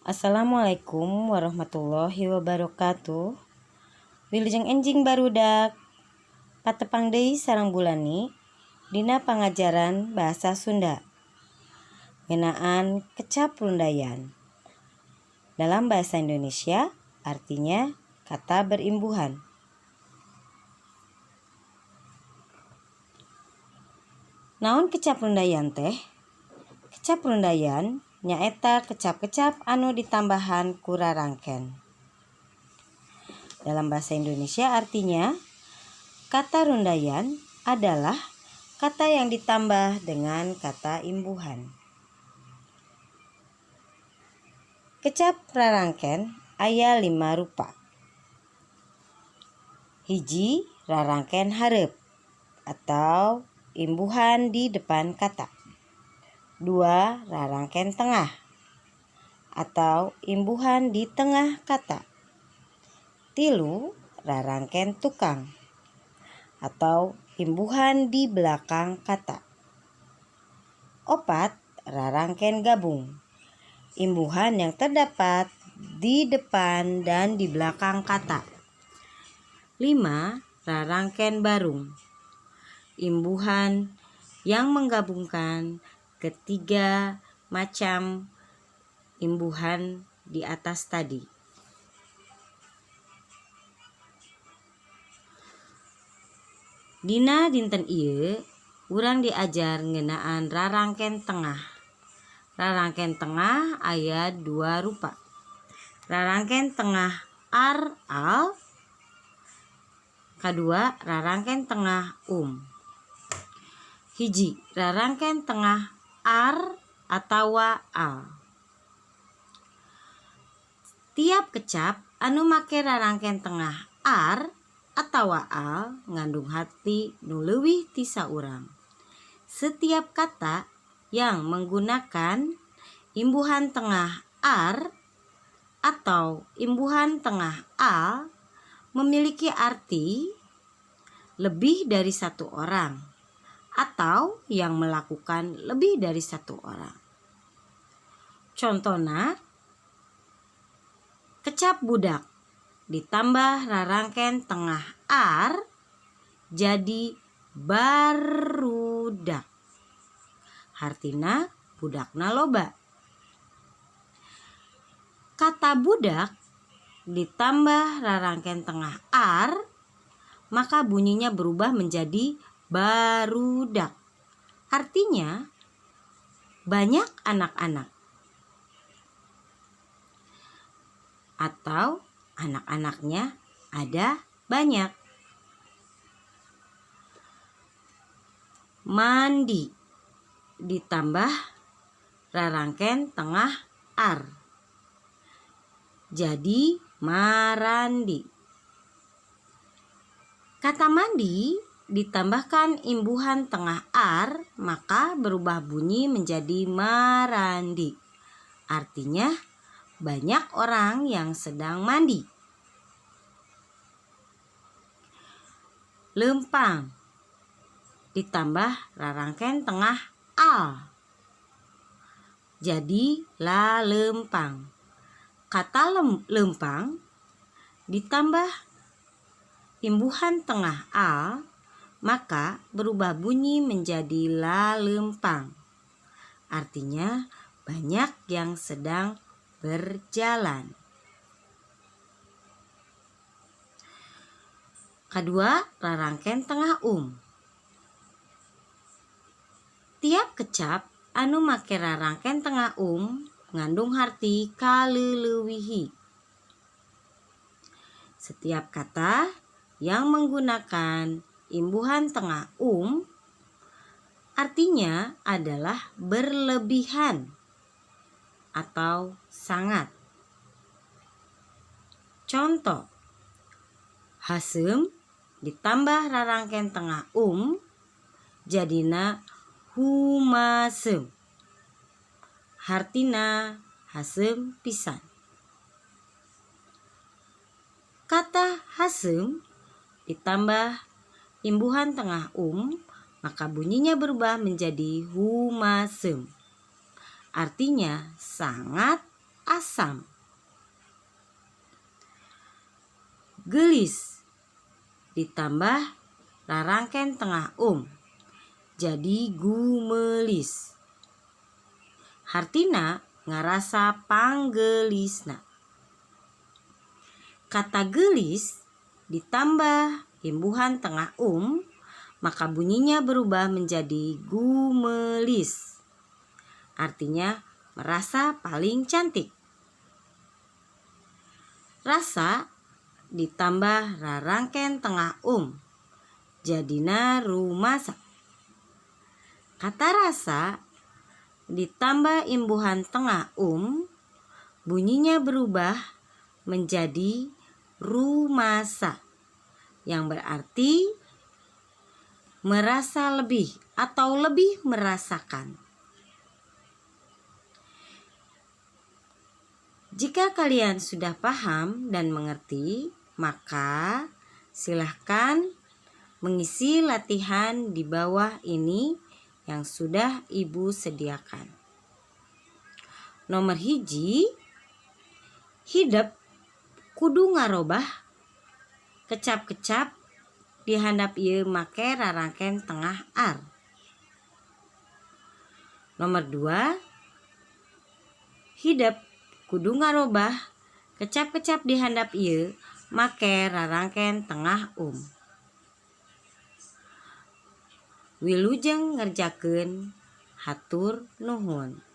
Assalamualaikum warahmatullahi wabarakatuh. Wilujeng enjing barudak. Patepang deui sareng Bu Lani dina pangajaran bahasa Sunda. Ngeunaan kecap rundayan. Dalam bahasa Indonesia artinya kata berimbuhan. Naon kecap rundayan teh? Kecap rundayan nyaeta kecap-kecap anu ditambahan ku rarangken. Dalam bahasa Indonesia artinya kata rundayan adalah kata yang ditambah dengan kata imbuhan. Kecap rarangken aya 5 rupa. Hiji, rarangken hareup atau imbuhan di depan kata. 2, rarangken tengah atau imbuhan di tengah kata. 3, rarangken tukang atau imbuhan di belakang kata. 4, rarangken gabung, imbuhan yang terdapat di depan dan di belakang kata. 5, rarangken barung, imbuhan yang menggabungkan ketiga macam imbuhan di atas tadi. Dina dinten ieu urang diajar ngeunaan rarangken tengah. Rarangken tengah aya 2 rupa. Rarangken tengah ar al, kadua rarangken tengah um. 1, rarangken tengah ar atawa al. Tiap kecap anu make rarangken tengah ar atawa al ngandung harti nu leuwih ti saurang. Setiap kata yang menggunakan imbuhan tengah ar atau imbuhan tengah al memiliki arti lebih dari satu orang atau yang melakukan lebih dari satu orang. Contohna, kecap budak ditambah rarangken tengah ar jadi barudak. Hartina budakna loba. Kata budak ditambah rarangken tengah ar, maka bunyinya berubah menjadi barudak. Artinya banyak anak-anak atau anak-anaknya ada banyak. Mandi ditambah rarangken tengah ar jadi marandi. Kata mandi ditambahkan imbuhan tengah ar, maka berubah bunyi menjadi marandi. Artinya banyak orang yang sedang mandi. Lempang ditambah rarangken tengah al jadi lalempang. Kata lempang ditambah imbuhan tengah al, maka berubah bunyi menjadi lalempang. Artinya banyak yang sedang berjalan. Kedua, rarangken tengah um. Tiap kecap anu make rarangken tengah um ngandung harti kaleulewihi. Setiap kata yang menggunakan imbuhan tengah um artinya adalah berlebihan atau sangat. Contoh, haseum ditambah rarangken tengah um jadina humaseum. Hartina haseum pisan. Kata haseum ditambah imbuhan tengah um, maka bunyinya berubah menjadi humaseum. Artinya sangat asam. Geulis ditambah rarangken tengah um jadi gumelis. Hartina ngarasa panggeulisna. Kata geulis ditambah imbuhan tengah um, maka bunyinya berubah menjadi gumelis. Artinya merasa paling cantik. Rasa ditambah rarangken tengah um, jadina rumasa. Kata rasa ditambah imbuhan tengah um, bunyinya berubah menjadi rumasa, yang berarti merasa lebih atau lebih merasakan. Jika kalian sudah paham dan mengerti, maka silahkan mengisi latihan di bawah ini yang sudah Ibu sediakan. Nomor 1, hidep kudu ngarobah kecap-kecap di handap ieu make rarangken tengah ar. Nomor 2, hidep kudu ngarobah kecap-kecap di handap ieu make rarangken tengah um. Wilujeng ngerjakeun, hatur nuhun.